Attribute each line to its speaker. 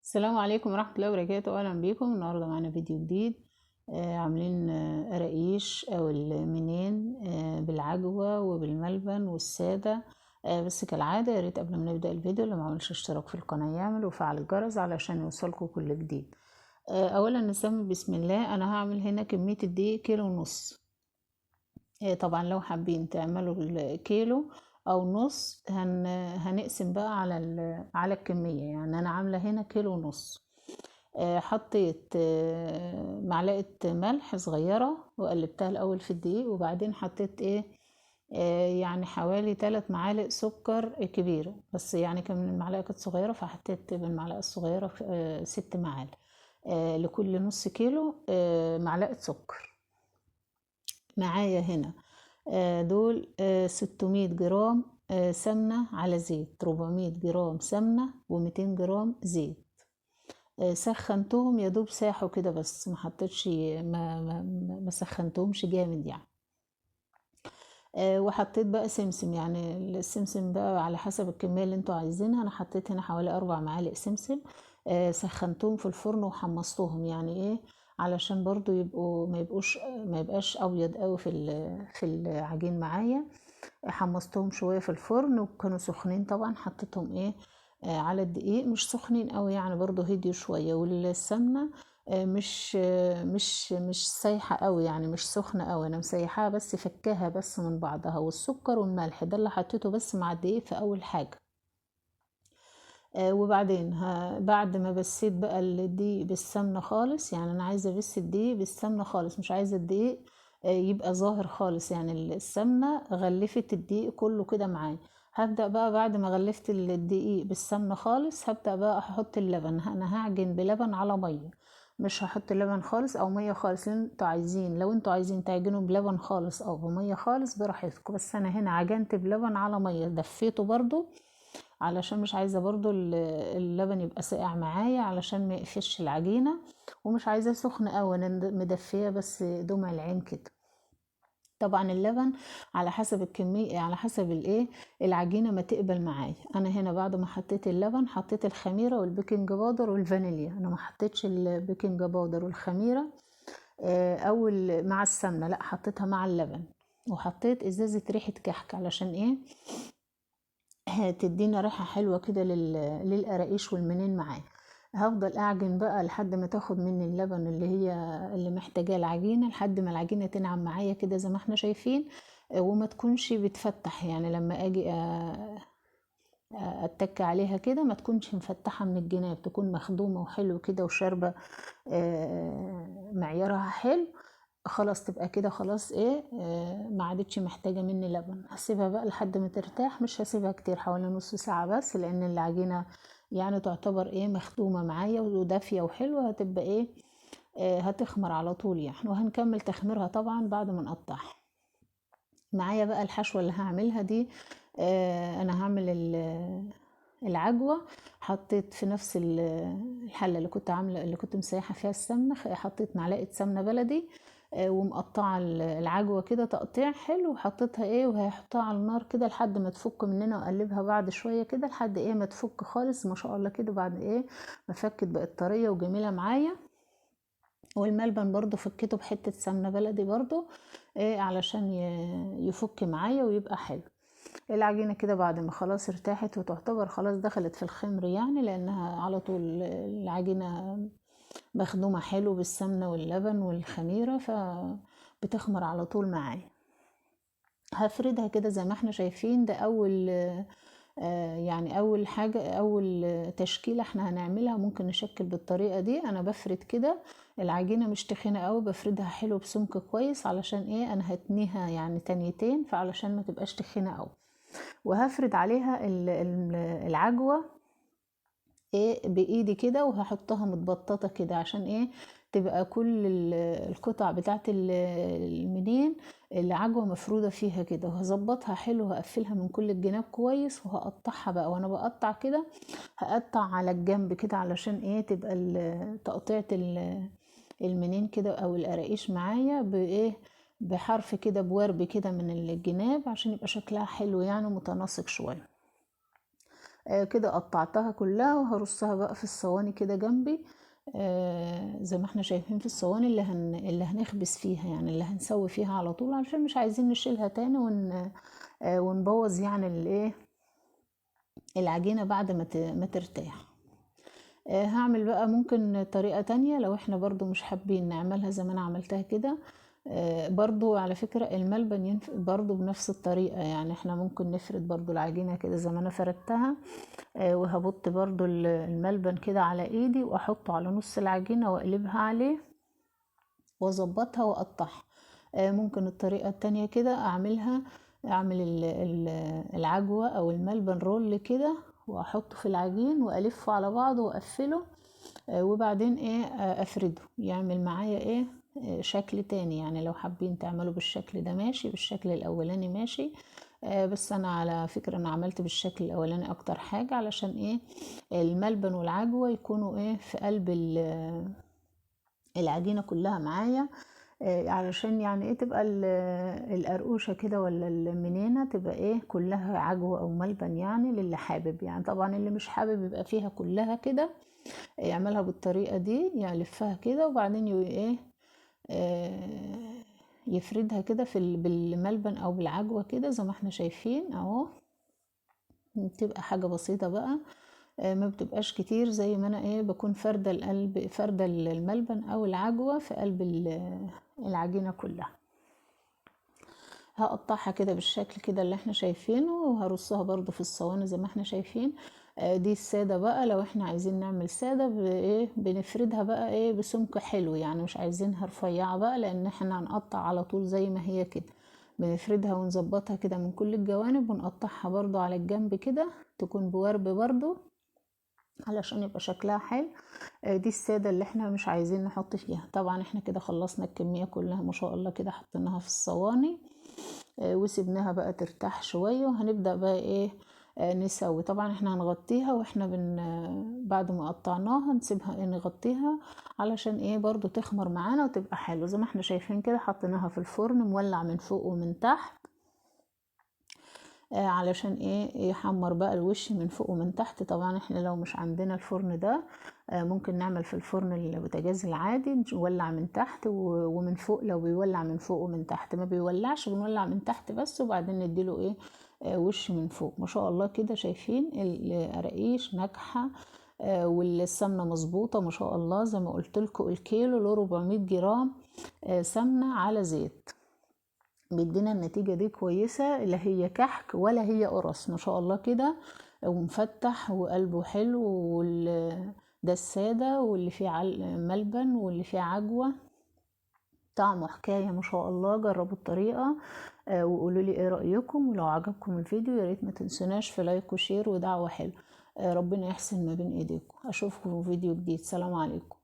Speaker 1: السلام عليكم ورحمة الله وبركاته. أهلا بيكم. النهاردة معانا فيديو جديد. عاملين قراقيش أو المنين بالعجوة وبالملبن والسادة. بس كالعادة يا ريت قبل ما نبدأ الفيديو اللي ما عملش اشتراك في القناة يعمل وفعل الجرس علشان يوصلكوا كل جديد. أولا نسمي بسم الله. أنا هعمل هنا كمية الدقيق 1.5 كيلو. طبعا لو حابين تعملوا الكيلو او نص هنقسم بقى على الكمية. يعني انا عاملة هنا 1.5 كيلو. حطيت معلقة ملح صغيرة وقلبتها الاول في الدقيق، وبعدين حطيت يعني حوالي 3 معالق سكر كبيرة، بس يعني كان المعلقة كانت صغيرة فحطيت بالمعلقة الصغيرة 6 معالق، لكل نص كيلو معلقة سكر. معايا هنا دول 600 جرام سمنة على زيت، 400 جرام سمنة و200 جرام زيت. سخنتهم يا دوب ساحوا كده، بس ما حطيتش ما, ما, ما سخنتهمش جامد يعني. وحطيت بقى سمسم، يعني السمسم بقى على حسب الكمية اللي انتوا عايزينها. انا حطيت هنا حوالي 4 معالق سمسم. سخنتهم في الفرن وحمصتهم، يعني ايه، علشان برضو يبقوا ما يبقاش ابيض قوي في العجين معايا. حمصتهم شوية في الفرن وكانوا سخنين طبعا، حطيتهم ايه على الدقيق، مش سخنين قوي يعني، برضو هديوا شوية. والسمنه مش سايحه قوي، يعني مش سخنة قوي، انا مسيحاها بس فكاها بس من بعضها. والسكر والملح ده اللي حطيته بس مع الدقيق في اول حاجة. وبعدين بعد ما بسيت بقى الدقيق بالسمنه خالص، يعني انا عايزه بس الدقيق بالسمنه خالص، مش عايزه الدقيق يبقى ظاهر خالص، يعني السمنة غلفت الدقيق كله كده معايا. هبدا بقى بعد ما غلفت الدقيق بالسمنه خالص، هبدا بقى احط اللبن. انا هعجن بلبن على مية، مش هحط لبن خالص او مية خالص. لو انتوا عايزين تعجنوا بلبن خالص او بميه خالص براحتكم، بس انا هنا عجنت بلبن على مية، دفيته برضو علشان مش عايزه برضو اللبن يبقى ساقع معايا علشان ما يقفش العجينة، ومش عايزاه سخن قوي، انا مدفيه بس دمع العين كده. طبعا اللبن على حسب الكمية، على حسب الايه العجينة ما تقبل معايا. انا هنا بعد ما حطيت اللبن حطيت الخميره وال baking powder والفانيليا. انا ما حطيتش ال baking powder والخميره اول مع السمنة، لا حطيتها مع اللبن. وحطيت ازازة ريحه كحك علشان ايه تدينا ريحه حلوة كده للقراقيش والمنين معايا. هفضل اعجن بقى لحد ما تاخد مني اللبن اللي هي اللي محتاجاه العجينة، لحد ما العجينة تنعم معايا كده زي ما احنا شايفين، وما تكونش بتفتح، يعني لما اجي اتك عليها كده ما تكونش مفتحة من الجناب، تكون مخدومة وحلو كده وشاربه، معيارها حلو خلاص، تبقى كده خلاص ايه ما عادتش محتاجه مني لبن. هسيبها بقى لحد ما ترتاح، مش هسيبها كتير، حوالي نص ساعة بس، لان العجينة يعني تعتبر ايه مخدومة معايا ودافيه وحلوه، هتبقى ايه هتخمر على طول يعني. وهنكمل تخميرها طبعا بعد ما نقطعها. معايا بقى الحشوه اللي هعملها دي، انا هعمل العجوه. حطيت في نفس الحلة اللي كنت عامله، اللي كنت مسيحه فيها السمنة، حطيت معلقه سمنه بلدي، ومقطعه العجوه كده تقطيع حلو، وحطيتها ايه وهحطها على النار كده لحد ما تفك مننا، واقلبها بعد شوية كده لحد ايه ما تفك خالص ما شاء الله كده. بعد ايه ما فكت بقت طرية وجميلة معايا. والملبن برضو فكيته بحته سمنه بلدي برضو ايه علشان يفك معايا ويبقى حلو. العجينة كده بعد ما خلاص ارتاحت وتعتبر خلاص دخلت في الخمر يعني، لانها على طول العجينة مخدومة حلو بالسمنه واللبن والخميره، فبتخمر على طول معايا. هفردها كده زي ما احنا شايفين. ده اول، يعني اول حاجة، اول تشكيله احنا هنعملها. ممكن نشكل بالطريقة دي. انا بفرد كده العجينة مش تخينة قوي، بفردها حلو بسمك كويس علشان ايه انا هتنيها يعني تانيتين، فعلشان ما تبقاش تخينة قوي. وهفرد عليها العجوه ايه بايدي كده، وهحطها متبططه كده عشان ايه تبقى كل القطع بتاعت المنين العجوه مفروده فيها كده. وهظبطها حلو، وهقفلها من كل الجناب كويس، وهقطعها بقى. وانا بقطع كده هقطع على الجنب كده علشان ايه تبقى تقطيعه المنين كده او القراقيش معايا بايه بحرف كده، بورب كده من الجناب، عشان يبقى شكلها حلو يعني ومتناسق شوية. كده قطعتها كلها وهرصها بقى في الصواني كده جنبي، زي ما احنا شايفين في الصواني اللي هنخبز فيها، يعني اللي هنسوي فيها على طول، علشان مش عايزين نشيلها تاني ونبوظ يعني الايه العجينة بعد ما ترتاح. هعمل بقى ممكن طريقة تانية لو احنا برضو مش حابين نعملها زي ما انا عملتها كده. برضو على فكرة الملبن برضو بنفس الطريقة، يعني احنا ممكن نفرد برضو العجينة كده زي ما انا فردتها، وهبط برضو الملبن كده على ايدي واحطه على نص العجينة واقلبها عليه واظبطها واقطعها. ممكن الطريقة التانية كده اعمل العجوة او الملبن رول كده واحطه في العجين والفه على بعضه واقفله، وبعدين افرده، يعمل معايا شكل تاني. يعني لو حابين تعملوا بالشكل ده ماشي، بالشكل الاولاني ماشي، بس انا على فكرة انا عملت بالشكل الاولاني اكتر حاجة علشان الملبن والعجوة يكونوا في قلب العجينة كلها معايا، علشان يعني تبقى القرقوشة كده ولا المنينة تبقى كلها عجوة او ملبن، يعني للي حابب. يعني طبعا اللي مش حابب يبقى فيها كلها كده، يعملها بالطريقة دي، يعني يلفها كده وبعدين يفردها كده في بالملبن او بالعجوة كده زي ما احنا شايفين اهو. بتبقى حاجة بسيطة بقى، ما بتبقاش كتير، زي ما انا بكون فردة القلب، فردة الملبن او العجوة في قلب العجينة كلها. هقطعها كده بالشكل كده اللي احنا شايفينه، وهرصها برضو في الصواني زي ما احنا شايفين. دي السادة بقى، لو احنا عايزين نعمل سادة بنفردها بقى بسمك حلو، يعني مش عايزينها رفيعة بقى لان احنا هنقطع على طول زي ما هي كده، بنفردها ونظبطها كده من كل الجوانب، ونقطعها برضو على الجنب كده تكون بورب برضو علشان يبقى شكلها حلو. دي السادة اللي احنا مش عايزين نحط فيها. طبعا احنا كده خلصنا الكمية كلها ما شاء الله كده، حطيناها في الصواني، وسيبناها بقى ترتاح شوية، وهنبدأ بقى نسوي. طبعا احنا هنغطيها واحنا بعد ما قطعناها نسيبها نغطيها علشان برضو تخمر معانا وتبقى حلوة. زي ما احنا شايفين كده حطيناها في الفرن مولع من فوق ومن تحت، علشان يحمر بقى الوش من فوق ومن تحت. طبعا احنا لو مش عندنا الفرن ده، ممكن نعمل في الفرن البوتاجاز العادي، نولع من تحت ومن فوق. لو بيولع من فوق ومن تحت، ما بيولعش بنولع من تحت بس، وبعدين نديله وش من فوق. ما شاء الله كده شايفين القراقيش ناجحة، والسمنة مظبوطة ما شاء الله. زي ما قلت لكم الكيلو له 400 جرام، سمنة على زيت، بيدينا النتيجة دي كويسة، لا هي كحك ولا هي قرص ما شاء الله كده، ومفتح وقلبه حلو، ده السادة واللي فيه ملبن واللي فيه عجوة، طعمه حكاية ما شاء الله. جربوا الطريقة، وقولوا لي ايه رأيكم، ولو عجبكم الفيديو يا ريت ما تنسوناش في like و share ودعوة حلوة. ربنا يحسن ما بين ايديكم. اشوفكم في فيديو جديد. سلام عليكم.